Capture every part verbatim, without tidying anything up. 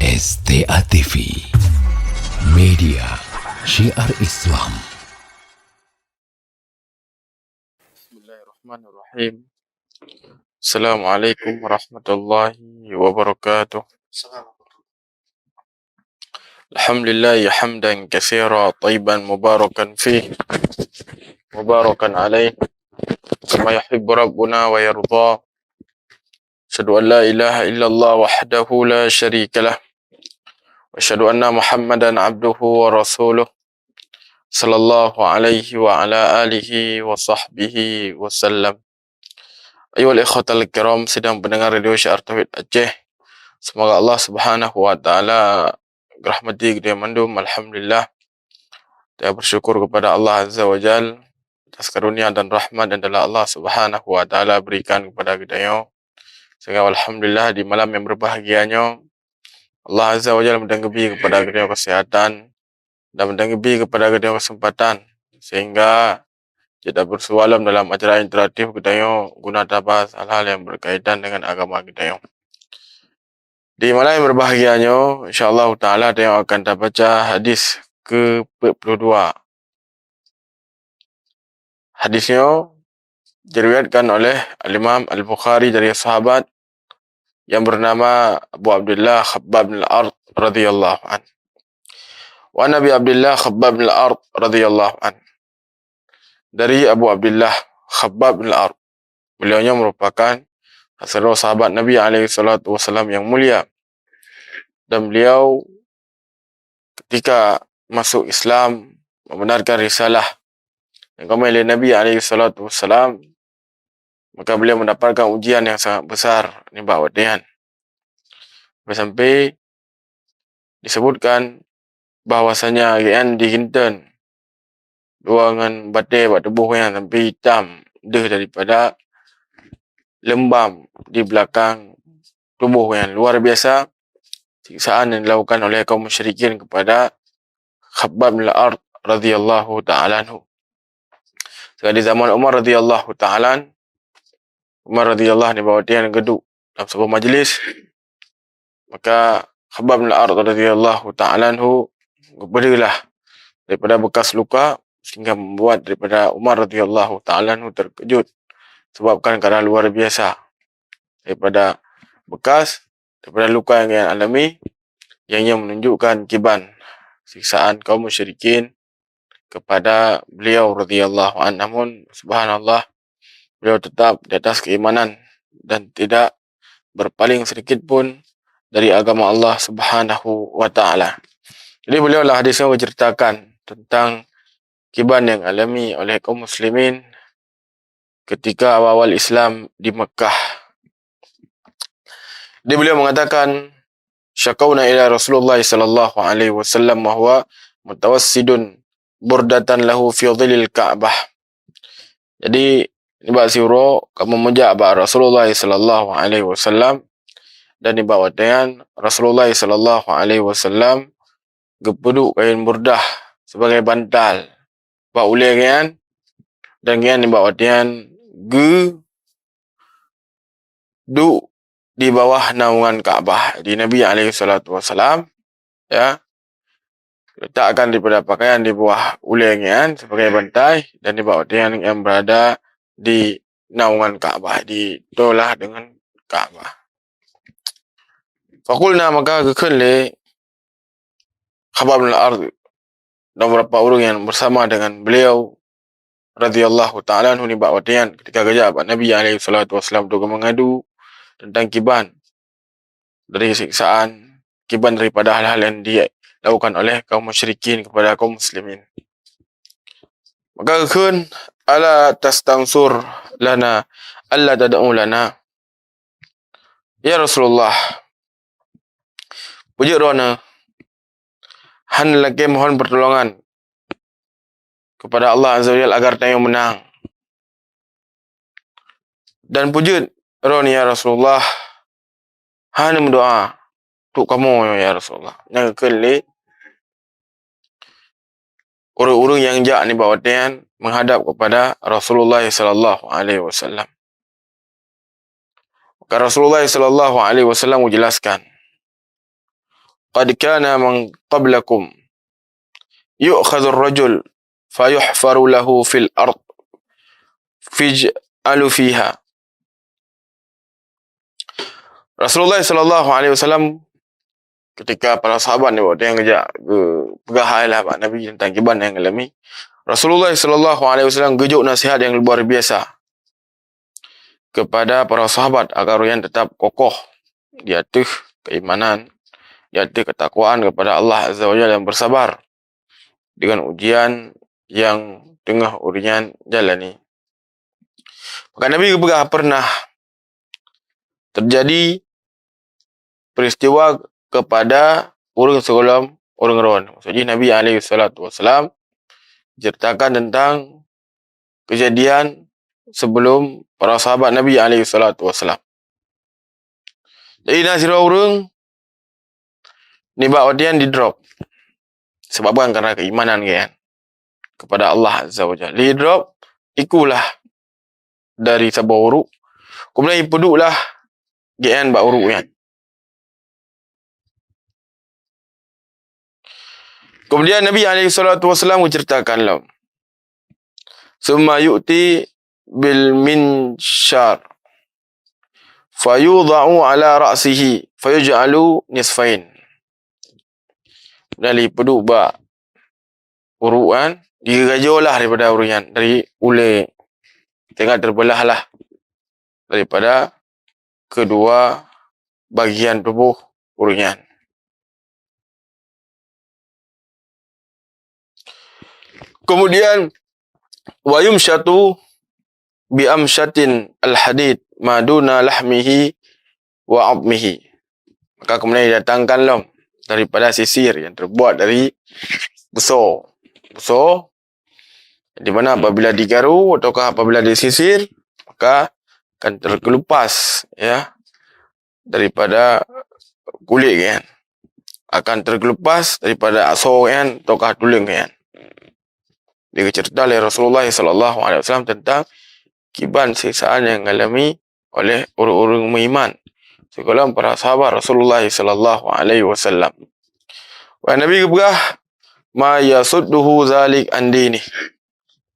S T A T V, media syiar Islam. Bismillahirrahmanirrahim. Assalamualaikum warahmatullahi wabarakatuh. Alhamdulillah, hamdan katsira, thayyiban mubarakan fih, mubarakan alaih, kama yuhibbu Rabbuna wa yarda. Asyhadu an la ilaha illallah wahdahu la syarika lah. Wa asyhadu anna Muhammadan abduhu wa rasuluh. Sallallahu alaihi wa ala alihi wa sahbihi wa sallam. Ayuhal ikhwatal kiram, sidang pendengar Radio Syiar Tauhid Aceh. Semoga Allah Subhanahu wa Taala merahmati kita mandum. Alhamdulillah. Kita bersyukur kepada Allah Azza wa Jal atas karunia dan rahmat yang telah Allah Subhanahu wa Taala berikan kepada kita nyoe. Sehingga alhamdulillah, di malam yang berbahagia nyoe, Allah Azza wa Jalla meudeueng geubi kepada geutanyoe kesehatan dan meudeueng geubi kepada geutanyoe kesempatan, sehingga jeuet tabeureusubalom dalam acara interaktif geutanyoe guna tabahas hal-hal yang berkaitan dengan agama geutanyoe. Di malam yang berbahagia nyoe, insya Allah Taala, tanyoe akan tabaca hadis ke empat puluh dua. Hadis nyoe diriwayatkan oleh Al-Imam Al-Bukhari dari sahabat yang bernama Abu Abdullah Khabbab bin Al-Ard radhiyallahu an. Wa Nabi Abdullah Khabbab bin Al-Ard radhiyallahu an. Dari Abu Abdullah Khabbab bin Al-Ard. Beliau nyoe merupakan salah satu sahabat Nabi alaihi salatu wasallam yang mulia. Dan beliau ketika masuk Islam, membenarkan risalah yang geumé lé Nabi alaihi salatu wasallam, maka beliau mendapatkan ujian yang sangat besar nibak watée nyan. Sampai-sampai disebutkan bahwasanya gobnyan diginten dua ngon batée bak tuboh nyan sampai hitam deuh daripada leumbam di belakang tuboh nyan. Luar biasa siksaan yang dilakukan oleh kaum musyrikin kepada Khabbab bin Al-Ard radhiyallahu ta'ala anhu. Sehingga di zaman Umar radhiyallahu ta'ala an-, Umar radhiyallahu anhu nibak watée nyan geuduek dalam saboh majlis, maka Khabbab bin Al-Ard radhiyallahu ta'ala anhu geupeudeuh lah daripada bekas luka, sehingga membuat daripada Umar radhiyallahu ta'ala anhu terkejut, sebabkan karena luar biasa daripada bekas, daripada luka yang ia alami, yang, yang menunjukkan kiban siksaan kaum musyrikin kepada beliau radhiyallahu anhu. Namun, subhanallah, beliau tetap di atas keimanan dan tidak berpaling sedikit pun dari agama Allah Subhanahu wa Ta'ala. Jadi, beliau lah hadisnya menceritakan tentang kiban yang alami oleh kaum muslimin ketika awal-awal Islam di Mekah. Jadi, beliau mengatakan, "Syakauna ila Rasulullah sallallahu alaihi wasallam wa huwa mutawassidun burdatan lahu fi dhilil Ka'bah." Jadi, nibak siuroe kamoe meujak bak Rasulullah sallallahu alaihi wasallam, dan nibak watée nyan Rasulullah sallallahu alaihi wasallam geupeuduek kain burdah sebagai bantal bak ulée geuhnyan, dan geuhnyan nibak watée nyan geu duek di bawah naungan Ka'bah. Jadi Nabi alaihi salatu wasalam, ya, letakkan daripada pakaian di bawah ulée geuhnyan sebagai bantai, dan nibak watée nyan geuhnyan berada di naungan Ka'bah, di tolah dengan Ka'bah. Faqulna, maka geukheun lé Khabbab bin Al-Ard dan beberapa ureuëng yang bersama dengan beliau radhiyallahu ta'ala anhu nibak watée nyan ketika geujak bak Nabi alaihi salatu wasallam untuk mengadu tentang kiban dari siksaan, kiban daripada hal-hal yang dilakukan oleh kaum musyrikin kepada kaum muslimin. Maka geukheun, "Ala tastansur lana, alla tad'u lana?" "Ya Rasulullah, peujeuet droeneuh hana lakée mohon pertolongan kepada Allah Azza wa Jalla agar tanyoe meunang. Dan peujeuet droeneuh, ya Rasulullah, hana meudoa untuk kamoe, ya Rasulullah." Nyang geukheun lé ureuëng-ureuëng nyang jak nibak watée nyan menghadap kepada Rasulullah sallallahu alaihi wasallam. Maka Rasulullah sallallahu alaihi wasallam menjelaskan, qad kana man qablakum, yu'khadhur rajul fayuhfaru lahu fil ard, fayuj'alu fiha." Rasulullah sallallahu alaihi wasallam, ketika para sahabat ni, waktu nyang geujak geupeugah hai lah bak Nabi tentang kiban nyang geulami, Rasulullah sallallahu alaihi wasallam geujok nasihat nyang luar biasa kepada para sahabat agar ureuëng tetap kokoh di ateueh keimanan, di ateueh ketakwaan kepada Allah Azza wa Jalla, dan bersabar dengan ujian yang teungoh ureuëng nyan jalani. Maka Nabi geupeugah, pernah terjadi peristiwa kepada ureuëng sigohlom ureuëng ron. Maksud jih, Nabi alaihi salatu wasalam ceritakan tentang kejadian sebelum para sahabat Nabi alaihi salatu wasalam. Jadi, na sidroe ureuëng nibak watée nyan didrop, sebab kan karena keimanan geuh nyan kepada Allah Azza wa Jalla. Didrop, ikulah dari saboh uruek, kemudian ipeuduklah geuh nyan bak uruek nyan. Kemudian Nabi alaihi salatu wasallam geuceritakan lom, "Tsumma yu'ta bil minsyar, fayudha'u ala ra'sihi, fayuj'alu nisfain." Dan ipeuduk bak uruek nyan, digeugajoe lah daripada ureuëng nyan, dari ulée, sehingga terbelahlah daripada kedua bagian tubuh ureuëng nyan. Kemudian, "Wa yumsyatu bi amsyatin al-hadid ma duna lahmihi wa 'azmihi." Maka kemudian didatangkan lom daripada sisir yang terbuat dari peusô. Peusô, di mana apabila digaru ataukah apabila disisir, maka akan terkelupas, ya, daripada kulit geuh nyan. Akan terkelupas daripada asoe geuh nyan ataukah tuleueng geuh nyan. Digeucerita lé Rasulullah sallallahu alaihi wasallam tentang kiban siksaan nyang geungalami oleh ureuëng-ureuëng meuiman sigohlom para sahabat Rasulullah sallallahu alaihi wasallam. Wah, Nabi geupeugah, "Ma yasudduhu dzalik an dinih."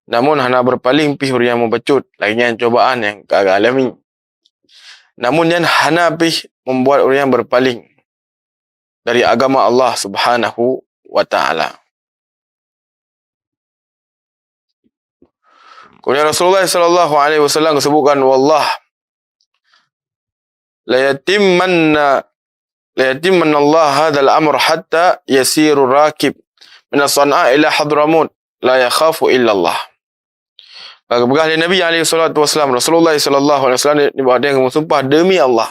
Namun hana beurpaléng pih ureuëng nyang mubacut lagée nyan cobaan nyang ka geualami. Namun nyan hana pih membuat ureuëng nyan beurpaléng dari agama Allah Subhanahu wa Ta'ala. Kemudian Rasulullah sallallahu alaihi wasallam geusebutkan, "Wallah, la yatimmanna, la yatimmanna Allah hadzal amr hatta yasiru rakib min Sana'a ila Hadramut la yakhafu illallah." Ka geupeugah lé Nabi alaihi salatu wasallam, Rasulullah sallallahu alaihi wasallam nibak watée nyan meusumpah, "Demi Allah,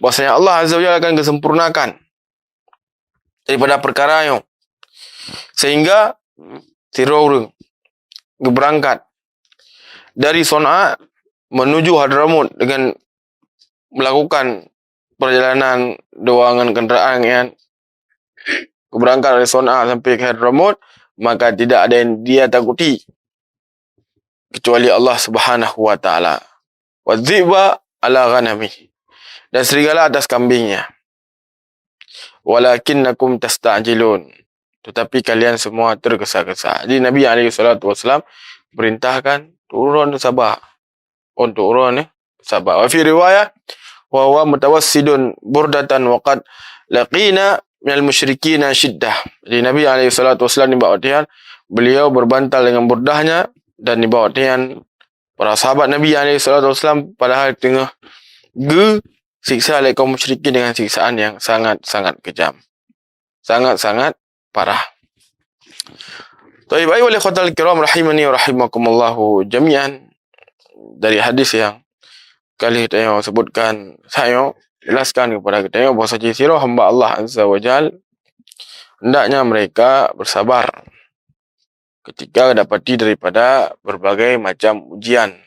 bahwasanya Allah Azza wa Jalla akan geusempurnakan daripada peukara nyoe, sehingga sidroe ureuëng geubeurangkat dari Sana'a menuju Hadramut dengan melakukan perjalanan dua ngon kenderaan nyan, geubeurangkat dari Sana'a sampai ke Hadramut, maka tidak ada yang dia takuti kecuali Allah Subhanahu wa Ta'ala. Wadh-dhi'ba ala ghanamih, dan serigala atas kambingnya. Walakinnakum tasta'jilun, tetapi kalian semua tergesa-gesa." Jadi Nabi alaihi salatu wasallam perintahkan turun sabar, untuk turun, eh, sabar. Wa fi riwayah, "Wa huwa mutawassidun burdatan wa qad laqina minal musyrikina syiddah." Jadi Nabi alaihi salatu wasallam nibak watée nyan, beliau berbantal dengan burdahnya, dan nibak watée nyan para sahabat Nabi alaihi salatu wasallam padahal teungoh geusiksa lé kaum musyrikin dengan siksaan yang sangat-sangat kejam, sangat-sangat parah. Taib, ayuhal ikhwatal kiram rahimani wa rahimakumullahu jami'an, dari hadis yang ka lheueh tanyoe sebutkan, tanyoe jelaskan kepada geutanyoe bahwa saci sidroe hamba Allah Azza wa Jal, hendaknya mereka bersabar ketika dapati daripada berbagai macam ujian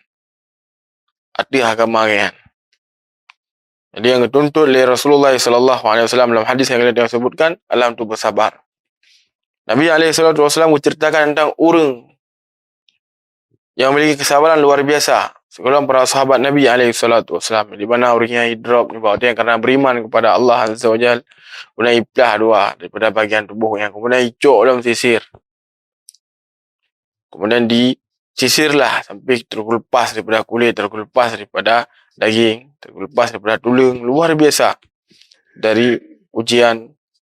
ateueh agama geuh nyan. Jadi, nyang geutuntut lé Rasulullah sallallahu alaihi wasallam dalam hadis nyang tadi sebutkan, adalah untuk bersabar. Nabi alaihi salatu wasallam geuceritakan tentang ureuëng yang memiliki kesabaran luar biasa, Sigohlom para sahabat Nabi alaihi salatu wassalam, di mana ureuëng nyan idrop nibak watée karena beriman kepada Allah Azza wa Jal, kemudian iplah dua daripada bagian tuboh nyan, kemudian icok lom sisir. Kemudian disisirlah sampai terkelupas daripada kulit, terkelupas daripada daging, terkelupas daripada tuleueng. Luar biasa dari ujian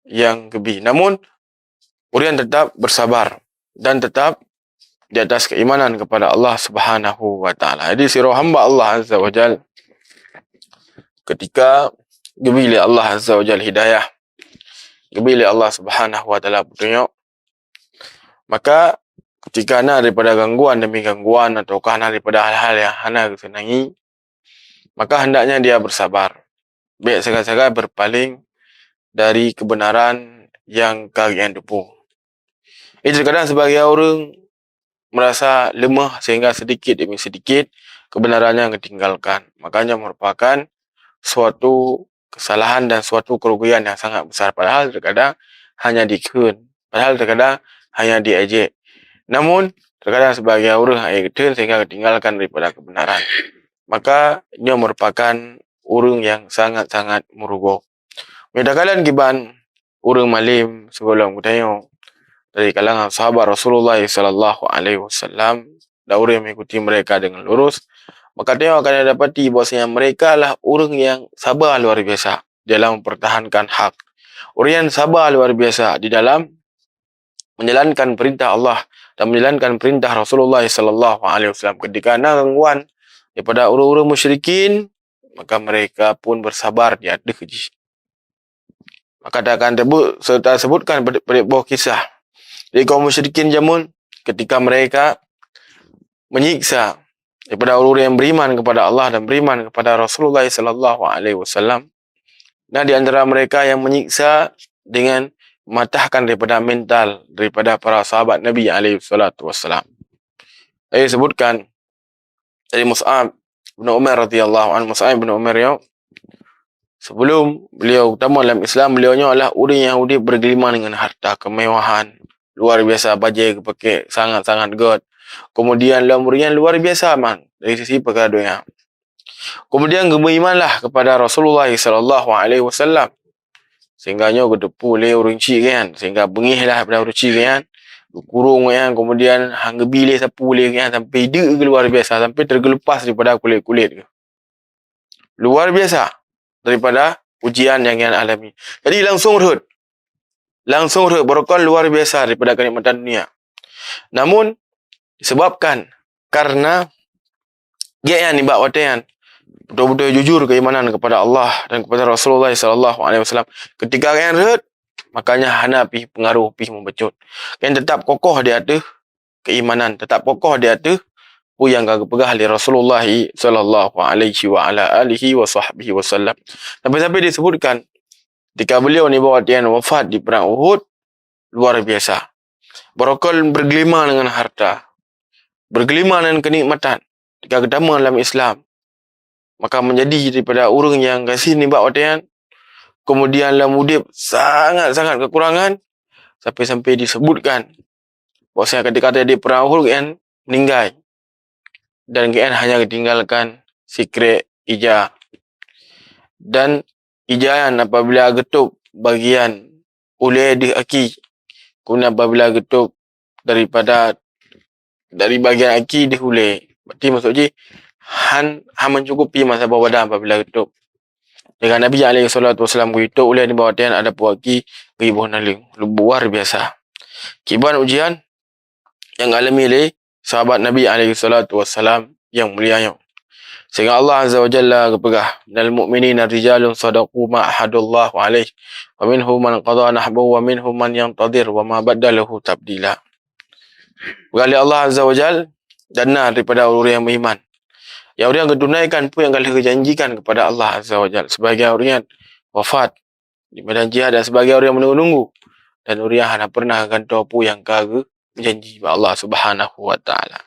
yang geubri. Namun, ureuëng tetap bersabar dan tetap di atas keimanan kepada Allah Subhanahu wa Taala. Jadi, sidroe hamba Allah Azza wa Jal, ketika geubri lé Allah Azza wa Jal hidayah, geubri lé Allah Subhanahu wa Taala peutunyok, maka ketika na daripada gangguan demi gangguan ataukah na daripada hal-hal yang hana geuseunangi, maka hendaknya dia bersabar. Bék sagai-sagai berpaling dari kebenaran yang ka geuian teupeu. Jadi, terkadang sebagian ureuëng merasa lemah sehingga sedikit demi sedikit kebenarannya ditinggalkan. Makanya merupakan suatu kesalahan dan suatu kerugian yang sangat besar. Padahal terkadang hanya dikheun, padahal terkadang hanya diejek. Namun, terkadang sebagian ureuëng hanya geukheun sehingga ditinggalkan daripada kebenaran. Maka, nyoe merupakan ureuëng yang sangat-sangat meurugoe. Meunyoe takalon kiban ureuëng malem sigohlom geutanyoe dari kalangan sahabat Rasulullah sallallahu alaihi wasallam dan ureuëng yang mengikuti mereka dengan lurus, maka tanyoe akan dapati bahwasanya mereka lah ureuëng yang sabar luar biasa dalam mempertahankan hak. Ureuëng yang sabar luar biasa di dalam menjalankan perintah Allah dan menjalankan perintah Rasulullah sallallahu alaihi wasallam. Ketika na gangguan daripada ureuëng-ureuëng musyrikin, maka mereka pun bersabar di ateueh jih. Maka akan tebu-, serta sebutkan pada, pada boh kisah di kaum musyrikin jameun ketika mereka menyiksa daripada orang-orang yang beriman kepada Allah dan beriman kepada Rasulullah sallallahu alaihi wasallam. Dan di antara mereka yang menyiksa dengan mematahkan daripada mental daripada para sahabat Nabi alaihi salatu wasallam. Saya sebutkan dari Mus'ab bin Umair radhiyallahu anhu. Mus'ab bin Umair, ya, sebelum beliau tamong dalam Islam, beliau nyoe adalah ureuëng yang udép bergelimang dengan harta kemewahan, luar biasa bajée geupakai sangat-sangat göt. Kemudian lom ureuëng nyan luar biasa man dari sisi perkara donya. Kemudian geumeuimanlah kepada Rasulullah sallallahu alaihi wasallam. Sehingga nyoe geuteupeue lé ureuëng chik geuh nyan, sehingga beungéh lah daripada ureuëng chik geuh nyan, geukurong geuh nyan, kemudian han geubi lé sapeue lé geuh nyan sampai deuk geuh luar biasa, sampai terkelupas daripada kulét-kulét geuh. Luar biasa daripada ujian yang geuh nyan alami. Jadi langsung rhot. Langsung rhot, beurukon luar biasa daripada kenikmatan dunia. Namun, disebabkan karena geuh nyan nibak watée nyan beutôi-beutôi jujur keimanan kepada Allah dan kepada Rasulullah sallallahu alaihi wasallam. Ketika geuh nyan rhot, makanya hana pih pengaruh pih meubacut. Geuh nyan tetap kokoh di ateueh keimanan, tetap kokoh di ateueh peue nyang ka geupeugah lé Rasulullah sallallahu alaihi wa ala alihi wa sahbihi wasallam. Sampai-sampai disebutkan, ketika beliau nibak watée nyan wafat di perang Uhud, luar biasa. Beurukon bergelimang dengan harta, bergelimang dengan kenikmatan. Ketika geutamong dalam Islam, maka menjadi daripada ureuëng nyang gasien nibak watée nyan, kemudian lam udép sangat-sangat kekurangan, sampai-sampai disebutkan bahwasanya ketika terjadi perang Uhud, geuh nyan meninggai dan geuh nyan hanya geutinggalkan sikrék ija. Dan ija nyan apabila geutôb bagian ulée deuh aki, kemudian apabila geutôb daripada, dari bagian aki deuh ulée, berarti maksud jih han, han mencukupi masa boh badan apabila geutôb. Dengan Nabi alaihi salatu wasallam geutôb ulée nibak watée nyan, adapun aki geuboh naleueng. Luar biasa. Kiban ujian nyang alami lé sahabat Nabi alaihi salatu wasallam nyang mulia nyoe. Sehingga Allah Azza wa Jalla geupeugah, "Minal mu'minina rijalun sadaqu ma ahadullahu alaihi, wa minhum man qada nahbahu wa minhum man yantadhir wa ma baddalu tabdila." Peugah lé Allah Azza wa Jalla, dan na daripada ureuëng yang beriman, yang ureuëng geutunaikan peue nyang ka lheueh geujanjikan kepada Allah Azza wa Jalla, sebagai ureuëng yang wafat di medan jihad dan sebagai ureuëng yang menunggu-nunggu, dan ureuëng yang hana pernah geugantoe peue nyang ka geujanji bak Allah Subhanahu wa Taala.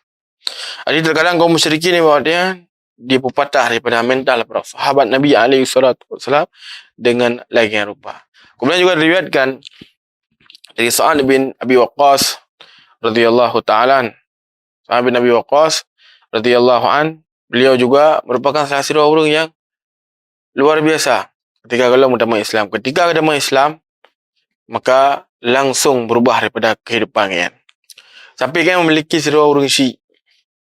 Jadi, terkadang kaum musyrikin nibak watée nyan dipupatah daripada mental para sahabat Nabi alaihi salatu wasallam dengan lagée rupa. Kemudian juga diriwayatkan dari Sa'ad bin Abi Waqqas radhiyallahu ta'ala an. Sa'ad bin Abi Waqqas radhiyallahu an, Beliau juga merupakan salah sidroe ureuëng nyang luar biasa ketika gohlom geutamong Islam. Ketika geutamong Islam, maka langsung berubah daripada kehidupan geuhnyan. Sampai geuhnyan memiliki sidroe ureuëng syik.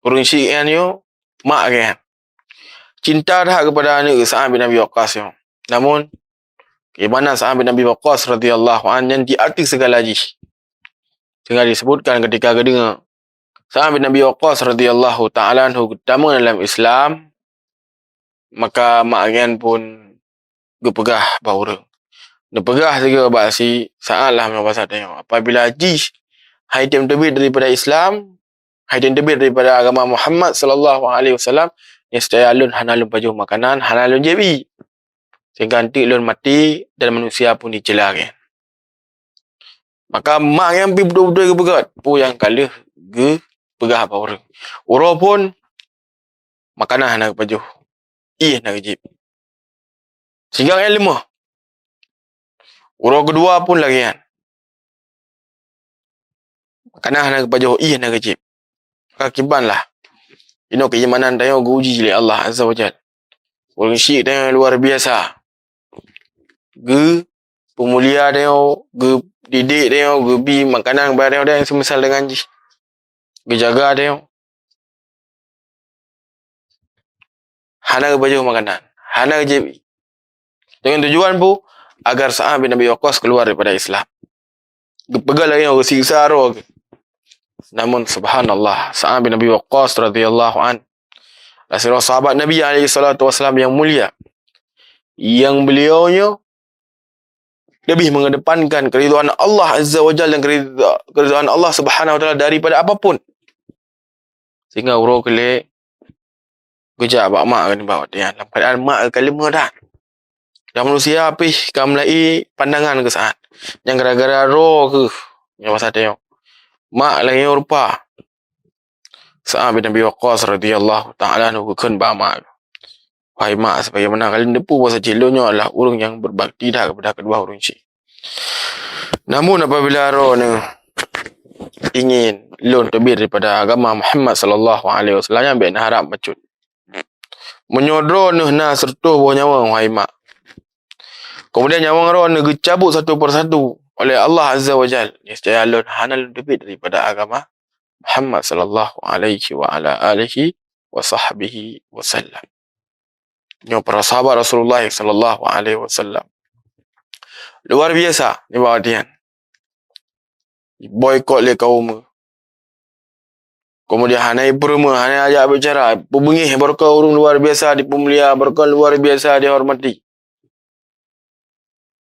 Ureuëng syik geuhnyan nyoe mak geuhnyan. Cinta that kepada aneuëk geuh Sa'ad bin Abi Waqqas nyoe. Namun, keimanan Sa'ad bin Abi Waqqas radhiyallahu anhu nyan di ateueh segala jih. Sehingga disebutkan ketika geudeungoe Sa'ad bin Abi Waqqas radhiyallahu ta'ala anhu geutamong dalam Islam, maka mak geuhnyan pun geupeugah bak ureuëng. Neupeugah sigoe bak si Sa'ad lah meunyoe basa tanyoe. Apabila jih hai tem teubiet daripada Islam, hai tem teubiet daripada agama Muhammad sallallahu alaihi wasallam, niscaya lôn hana lôn pajoh makanan, hana lôn jieb ié. Sehingga eunteuk lôn maté dan manusia pun dicela geuhnyan. Maka mak geuhnyan pih beutôi-beutôi geupeugah, peue nyang ka lheueh geupeugah bak ureuëng. Uroe phon makanan hana geupajoh, ié hana geujieb. Sehingga geuhnyan leumoh. Uroe keudua pun lagée nyan. Makanan hana geupajoh, ié hana geujieb. Maka kiban lah. Inoe keimanan tanyoe geuuji lé Allah Azza wa Jalla. Ureuëng syik tanyoe luar biasa. Geupeumulia tanyoe, geudidik tanyoe, geubi makanan bak tanyoe dan seumisal dengan jih. Geujaga tanyoe. Hana geupajoh makanan, hana geujieb ié. Dengan tujuan peue? Agar Sa'ad bin Abi Waqqas keluar daripada Islam. Geupeugah lagée nyoe, geusiksa droe geuh. Namun, subhanallah, Sa'ad bin Abi Waqqas radhiyallahu an, salah sidroe sahabat Nabi alaihi salatu wasallam nyang mulia, nyang beliau nyoe lebih mengedepankan keridhaan Allah Azza wa Jalla dan keridha-, keridhaan Allah Subhanahu wa Taala daripada apapun. Sehingga uroe keulhèe geujak bak mak geuh nibak watèe nyan, lam keuadaan mak geuh ka leumoh that. Dan manusia pih ka meulai pandangan keu Sa'ad. Nyang gara-gara droe keuh, nyoe masa tanyoe, mak lagèe nyoe rupa. Sa'ad bin Abi Waqqas radhiyallahu ta'ala anhu geukheun bak mak, "Wahai mak, sebagaimana kalian teupeu bahwa cit lôn nyoe adalah ureueng nyang berbakti that kepada kedua ureueng cit. Namun apabila droeneuh ingin lôn teubiet daripada agama Muhammad sallallahu alaihi wasallam, nyan bèk neuharap bacut. Meunyoe droeneuh na siratoh boh nyawöng, wahai mak, kemudian nyawöng droeneuh geucabut satu persatu oleh Allah Azza wa Jal, niscaya lôn hana lôn teubiet daripada agama Muhammad sallallahu alaihi wa ala alihi wa sahbihi wasallam." Nyoe para sahabat Rasulullah sallallahu alaihi wasallam luar biasa nibak watèe nyan. Diboikot lé kaum, kemudian hana ipeurumeue, hana ajak bicara, peubeungéh barokon ureueng luar biasa dipeumulia, barokon luar biasa dihormati.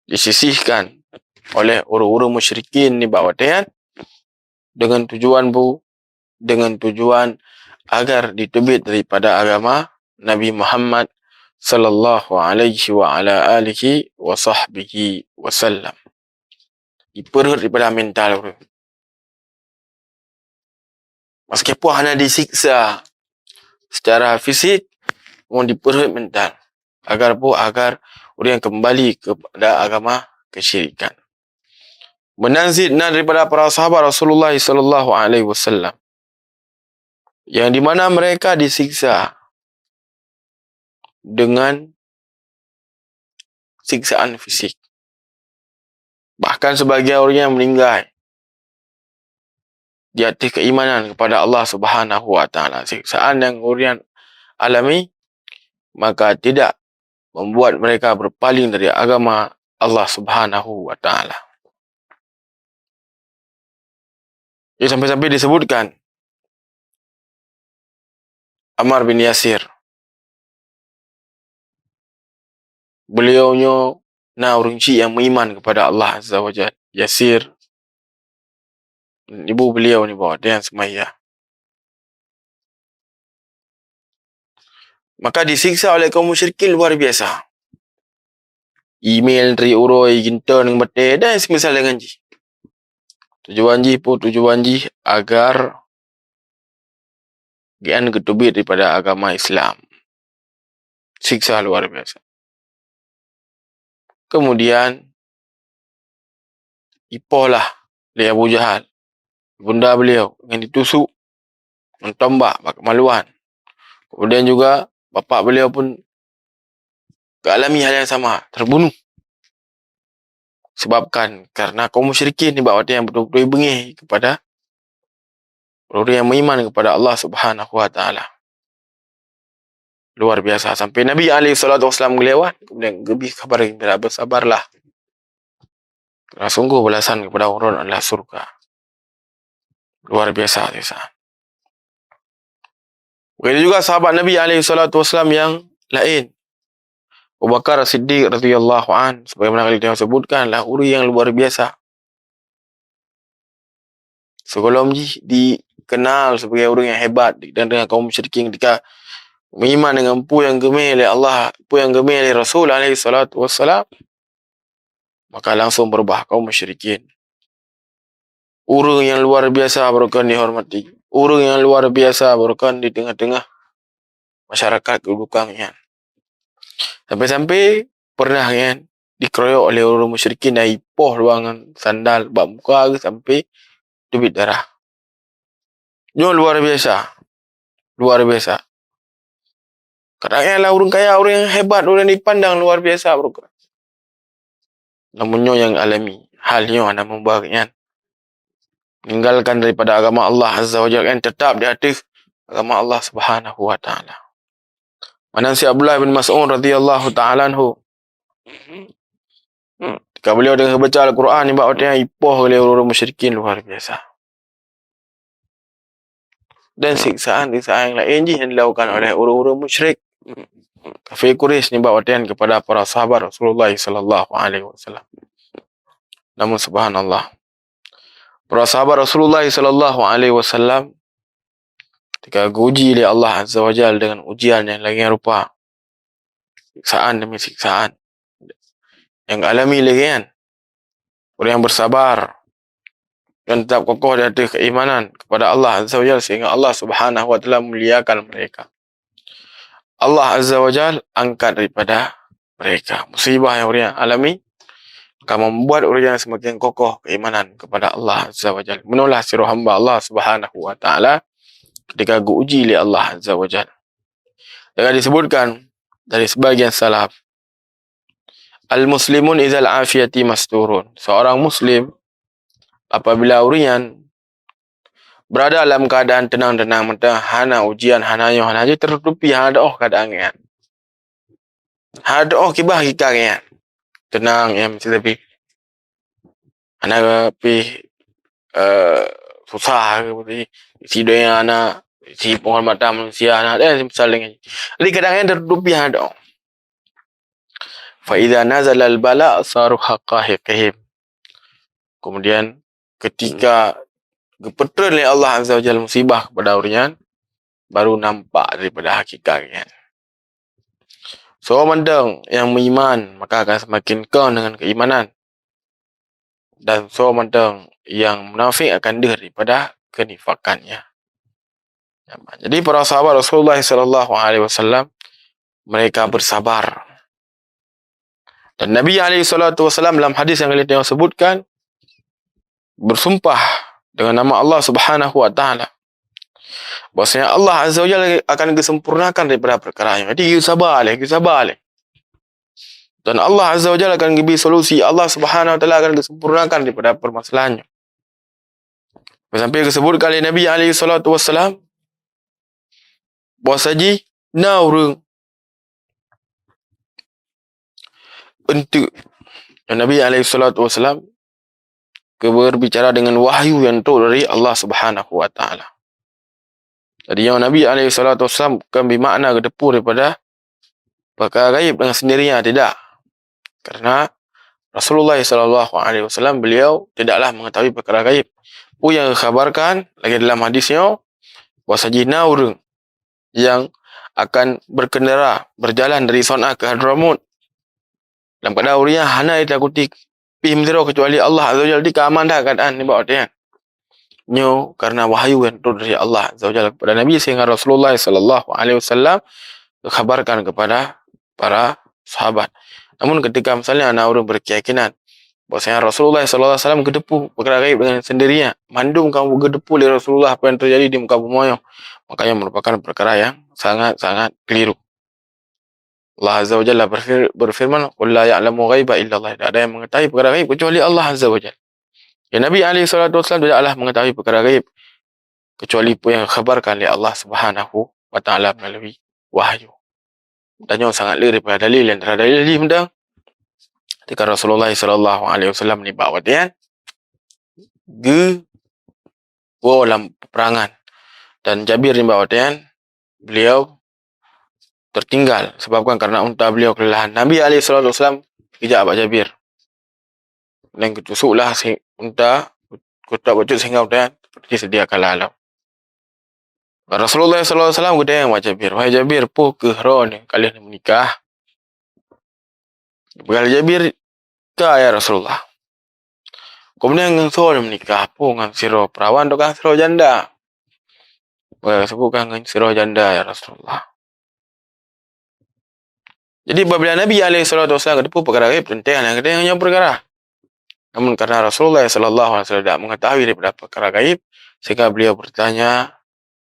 Disisihkan oleh ureueng-ureueng musyrikin nibak watèe nyan dengan tujuan bu-, dengan tujuan agar diteubiet daripada agama Nabi Muhammad sallallahu alaihi wa ala alihi wa sahbihi wasallam. Dipeurhot daripada mental ureueng. Meskipun hana disiksa secara fisik, namun dipeurhot mental. Agar apa? Agar ureueng kembali kepada agama kesyirikan. Meunan cit na daripada para sahabat Rasulullah sallallahu alaihi wasallam yang di mana mereka disiksa dengan siksaan fisik. Bahkan sebagian ureueng nyan meninggai di ateueh keimanan kepada Allah Subhanahu wa Taala. Siksaan nyang ureueng nyan alami, maka tidak membuat mereka berpaling dari agama Allah Subhanahu wa Taala. Jadi sampai-sampai disebutkan Ammar bin Yasir. Beliau nyoe na ureueng cit nyang meuiman kepada Allah Azza wa Jalla. Yasir, ibu beliau nibak watèe nyan Sumayyah. Maka disiksa oleh kaum musyrikin luar biasa. Imèl teurik uroe, geuntôn ngon batèe, dan seumisal dengan jih. Tujuan jih peue? Tujuan jih agar gobnyan geuteubiet daripada agama Islam. Siksa luar biasa. Kemudian, ipoh lah lé Abu Jahal, bunda beliau, ngon ditusuk ngon tombak bak keumaluan. Kemudian juga bapak beliau pun geualami hal yang sama, terbunuh. Sebabkan karena kaum musyrikin nibak watée nyan beutôi-beutôi beungéh kepada ureuëng nyang meuiman kepada Allah Subhanahu wa Taala. Luar biasa, sampai Nabi alaihi salatu wasallam geulewat, kemudian geubri kabar gembira, "Bersabarlah, karena sungguh balasan kepada orang adalah surga." Luar biasa siksaan. Begitu juga sahabat Nabi alaihi salatu wasallam yang lain, Abu Bakar Siddiq radhiyallahu an, sebagaimana kali kita sebutkan, adalah ureuëng yang luar biasa. Sebelum jih dikenal sebagai ureuëng yang hebat di tengah-tengah kaum musyrikin, ketika meuiman dengan peue nyang geumé lé Allah, peue nyang geumé lé Rasul alaihi salatu wassalam, maka langsung berubah kaum musyrikin. Ureuëng yang luar biasa baroekon dihormati, ureuëng yang luar biasa baroekon di tengah-tengah masyarakat kedudukan nyan. Sampai-sampai pernah nyan dikeroyok oleh ureuëng musyrikin dan ipoh luwa ngon sandal bak muka geuh sampai teubiet darah. Nyoe luar biasa. Luar biasa. Kadang nyan lah ureuëng kaya, ureuëng yang hebat, ureuëng yang dipandang luar biasa, bro. Namun nyoe nyang alami, hal nyoe hana meuba nyan meninggalkan daripada agama Allah Azza wa Jalla, yang tetap di ateueh agama Allah Subhanahu wa Taala. Meunan si Abdullah bin Mas'ud radhiyallahu taala anhu, ketika beliau teuka baca Al-Quran nibak watée nyan, ipoh lé ureuëng musyrikin luar biasa. Dan siksaan-siksaan yang lain jih yang dilakukan oleh ureuëng-ureuëng musyrik kafir Quraisy nibak watée nyan kepada para sahabat Rasulullah sallallahu alaihi wasallam. Namun subhanallah, para sahabat Rasulullah sallallahu alaihi wasallam ketika geuuji lé Allah Azza wa Jalla dengan ujian yang lagée rupa, siksaan demi siksaan yang alami lé nyan, ureuëng yang bersabar dan tetap kokoh di ateueh keimanan kepada Allah Azza wa Jalla, sehingga Allah Subhanahu wa Taala muliakan mereka. Allah Azza wa Jalla angkat daripada mereka musibah yang ureuëng alami, akan membuat ureuëng semakin kokoh keimanan kepada Allah Azza wa Jalla. Meunolah sidroe hamba Allah Subhanahu wa Taala ketika geuuji lé Allah Azza wa Jalla. Dengan disebutkan dari sebagian salaf, "Al-muslimun izal afiyati masturun." Seorang muslim, apabila ureuëng nyan berada dalam keadaan tenang-tenang, mantong hana ujian, hana nyoe, hana jih, tertutupi, hana teuoh keadaan nyan. Hana teuoh kiban hakika nyan. Tenang nyan, meusti tapi hana pih, eh, susah ke, meusti isi donya hana, isi penghormatan manusia hana, eh, misal dengan. Jadi keadaan nyan tertutupi, hana teuoh. "Fa idza nazalal bala saru haqahiqihim." Kemudian ketika geupeutreun lé Allah Azza wa Jalla musibah kepada ureuëng nyan, baru nampak daripada hakikat nyan. Soe mantong nyang meuiman, maka akan semakin kong dengan keimanan. Dan soe mantong nyang munafik akan deuh daripada kenifakannya. Jadi para sahabat Rasulullah sallallahu alaihi wasallam, mereka bersabar. Dan Nabi alaihi salatu wasallam dalam hadis yang kita sebutkan bersumpah dengan nama Allah Subhanahu wa Taala bahwasanya Allah Azza wa Jalla akan geusempurnakan daripada perkara nyoe. Jadi, geusabar lé, geusabar lé. Dan Allah Azza wa Jalla akan geubri solusi. Allah Subhanahu wa Taala akan geusempurnakan daripada permasalahan nyoe. Sampai geusebutkan lé Nabi alaihi salatu wasallam bahwasanya na ureuëng eunteuk. Dan Nabi alaihi salatu wasallam ke berbicara dengan wahyu yang trok dari Allah Subhanahu wa Taala. Jadi, nyang Nabi alaihi salatu wasallam bukan bermakna geuteupeue daripada perkara gaib dengan sendirinya, tidak. Karena Rasulullah sallallahu alaihi wasallam, beliau tidaklah mengetahui perkara gaib. Peue nyang geukhabarkan lagée dalam hadis nyoe, bahwasanya na ureuëng yang akan berkendara, berjalan dari Sana'a ke Hadramaut dalam keadaan ureuëng nyan hana jitakuti pih meudroe kecuali Allah Azza wa Jalla, di keamanan keadaan nibak watée nyan. Nyoe karena wahyu yang turun dari Allah Azza wa Jalla kepada Nabi, sehingga Rasulullah sallallahu alaihi wasallam geukhabarkan kepada para sahabat. Namun ketika misalnya na ureuëng berkeyakinan bahwasanya Rasulullah sallallahu alaihi wasallam geuteupeue peukara gaib dengan sendirinya. Mandum ka geuteupeue lé Rasulullah apa yang terjadi di muka bumoe nyoe. Maka nyan merupakan peukara nyang sangat-sangat keliru. Allah Azza wa Jalla berfir-, berfirman, "Qul la ya'lamu ghaiba illallah." Tidak ada yang mengetahui peukara gaib kecuali Allah Azza wa Jalla. Ya, Nabi alaihi salatu wasallam tidaklah mengetahui peukara gaib kecuali peue nyang dikhabarkan lé Allah Subhanahu wa Taala melalui wahyu. Dan nyoe sangat le daripada dalil, antara dalil jih meunan, ketika Rasulullah sallallahu alaihi wasallam nibak watée nyan geuwoe lam peperangan, dan Jabir nibak watée nyan beliau tertinggal, sebabkan karena unta beliau kelelahan. Nabi alaihi salatu wasallam geujak bak Jabir, dan geutusuklah si unta, geutak bacut sehingga unta seperti sedia kala lom. Rasulullah sallallahu alaihi wasallam geutanyong bak Jabir, "Wahai Jabir, peue kheueh droeneuh ka lheueh meunikah?" Geupeugah lé Jabir, "Ka, ya Rasulullah." "Keumudian ngon soe meunikah, peue ngon sidroe peurawan atawa sidroe janda?" "Wah, seubut ka ngon sidroe janda, ya Rasulullah." Jadi, apabila Nabi alaihi salatu wasallam geuteupeue peukara gaib, teuntang hana geutanyong nyoe peukara. Namun, karena Rasulullah sallallahu alaihi wasallam tidak mengetahui daripada peukara gaib, sehingga beliau bertanya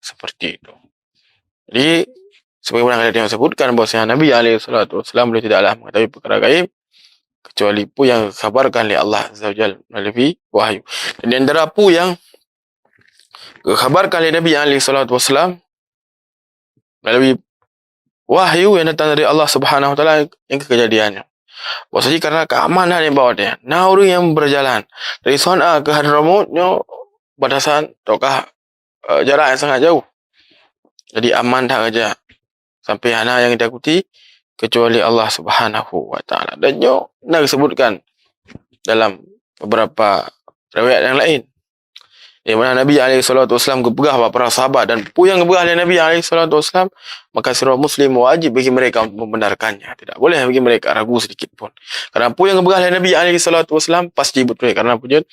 seperti itu. Jadi, sebagaimana tadi yang sebutkan, bahwasanya Nabi alaihi salatu wasallam beliau tidaklah mengetahui peukara gaib, kecuali peue nyang dikhabarkan lé Allah Azza wa Jalla melalui wahyu. Dan di antara peue nyang dikhabarkan lé Nabi alaihi salatu wasallam melalui wahyu nyang datang dari Allah Subhanahu wa Taala nyang keujadian nyoe. Bahwasanya karena keamanan nibak watée nyan, na ureuëng nyang berjalan dari Sana'a ke Hadramaut nyoe batasan atawa, eh, jarak nyang sangat jauh. Jadi aman that geujak, sampai hana nyang ditakuti kecuali Allah Subhanahu wa Taala. Dan nyoe na disebutkan dalam beberapa riwayat yang lain, di mana Nabi alaihi salatu wasallam geupeugah bak para sahabat, dan peue nyang geupeugah lé Nabi alaihi salatu wasallam, maka sidroe muslim wajib bagi mereka untuk membenarkannya. Tidak boleh bagi mereka ragu sedikit pun. Karena peue nyang geupeugah lé Nabi alaihi salatu wasallam pasti beutôi. Karena peue jeuet?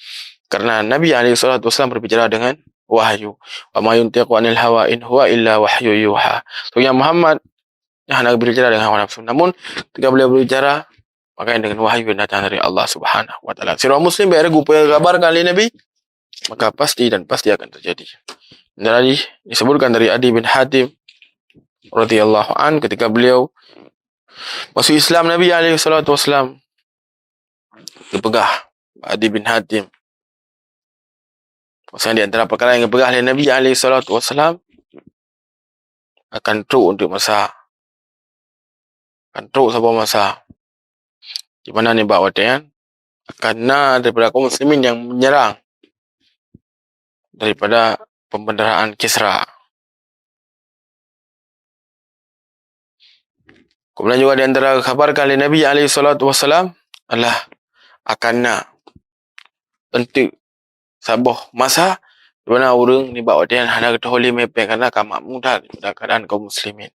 Karena Nabi alaihi salatu wasallam berbicara dengan wahyu. "Wa ma yantiqu 'anil hawa in huwa illa wahyu yuha." Sesungguhnya Muhammad hana berbicara dengan hawa nafsu, namun ketika beliau berbicara, maka dengan wahyu yang datang dari Allah Subhanahu wa Taala. Sidroe muslim bèk ragu peue nyang dikhabarkan lé Nabi, maka pasti dan pasti akan terjadi. Dan tadi disebutkan dari Adi bin Hatim radhiyallahu an, ketika beliau masuk Islam, Nabi alaihi salatu wasallam geupeugah bak Adi bin Hatim, bahwasanya di antara peukara nyang geupeugah lé Nabi alaihi salatu wasallam, akan trok untuk masa, akan trok saboh masa di mana nibak watée nyan akan na daripada kaum muslimin nyang menyerang daripada pembendaraan Kisra. Kemudian juga di antara khabar kali Nabi alaihi salatu wasalam adalah akan na enteuk saboh masa di mana ureuëng nibak watée nyan hana geutoh lé mé péng karena ka makmu that daripada keadaan kaum muslimin.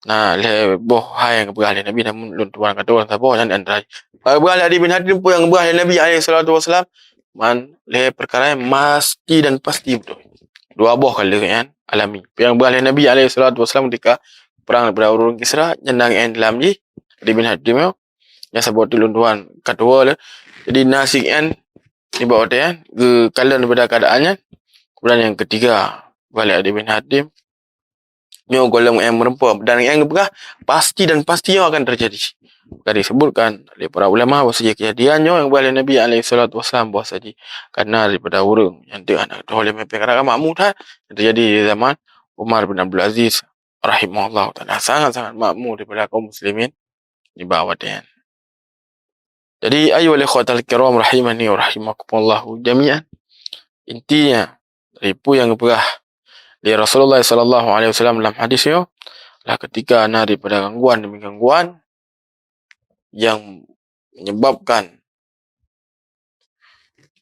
Nah, lhée boh hai nyang geupeugah lé Nabi, namun lôn tuan ka tuan saboh nyan di antara. Ka geupeugah lé Adi bin Hatim peue nyang geupeugah lé Nabi alaihi salatu wasalam, man lhée peukara nyan meusti dan pasti beutôi. Dua boh ka lheueh nyan alami. Peue nyang geupeugah lé Nabi alaihi salatu wasalam ketika prang daripada ureuëng Kisra, nyan na ngon lam jih Adi bin Hatim nyoe. Nyang saboh teuk lôn tuan ka tuwoe lé. Jadi na si ngon nibak watée nyan geukalon daripada keadaan nyan. Kemudian nyang ketiga, geupeugah lé Adi bin Hatim, nyoe gohlom nyang meureumpok dan nyang geupeugah pasti dan pasti nyoe akan terjadi. Ka disebutkan oleh para ulama bahwa kejadian nyoe nyang geupeugah lé Nabi alaihi salatu wasalam bahwa saji kana daripada ureuëng nyang teuh hana geutoh lé mé péng karena makmu that yang terjadi di zaman Umar bin Abdul Aziz rahimahullahu taala, sangat-sangat makmu daripada kaum muslimin nibak watée nyan. Jadi, ayyuhal ikhwatal kiram rahimani wa rahimakumullahu jami'an. Intinya dari peue nyang geupeugah lé Rasulullah sallallahu alaihi wasallam dalam hadis nyoe adalah ketika na daripada gangguan demi gangguan yang menyebabkan,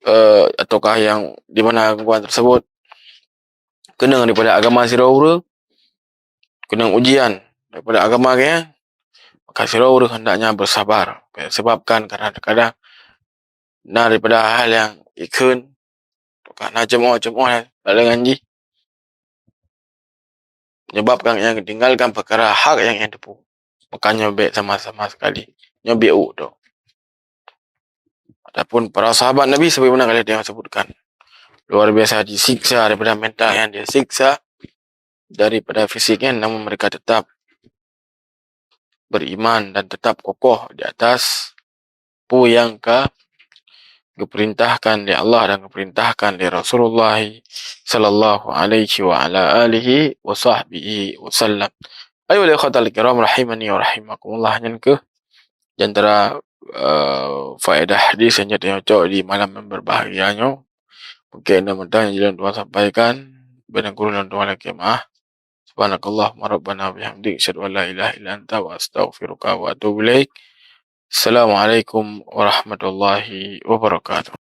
eh, ataukah yang di mana gangguan tersebut keunong daripada agama sidroe ureuëng, keunong ujian daripada agama geuh, maka sidroe ureuëng hendaknya bersabar. Sebabkan karena terkadang na daripada hal nyang ikheun, ataukah na ceumoh-ceumoh lam deungon jih, menyebabkan nyang tinggalkan peukara hak nyang, nyang teupeu. Makanya bék sama-sama sekali. Nyoe bék uek droe. ataupun para sahabat Nabi sebagaimana kali yang sebutkan. Luar biasa disiksa daripada mental yang disiksa daripada fisiknya, namun mereka tetap beriman dan tetap kokoh di atas peue nyang ka geupeurintahkan lé Allah dan geupeurintahkan lé Rasulullah sallallahu alaihi wa ala alihi wa sahbihi wasallam. Ayuhal ikhwatal kiram rahimani wa rahimakumullah, nyan keuh di antara, eh, faedah hadis nyang cocok di malam yang berbahagia nyoe. Mungkin nyang mantong nyang jeuet lôn tuan sampaikan, bak gurèe lôn tuan lakèe meu'ah. Subhanakallahumma rabbana bihamdik, asyhadu an la ilaha illa anta, wa astaghfiruka wa atubu ilaik. Assalamualaikum warahmatullahi wabarakatuh.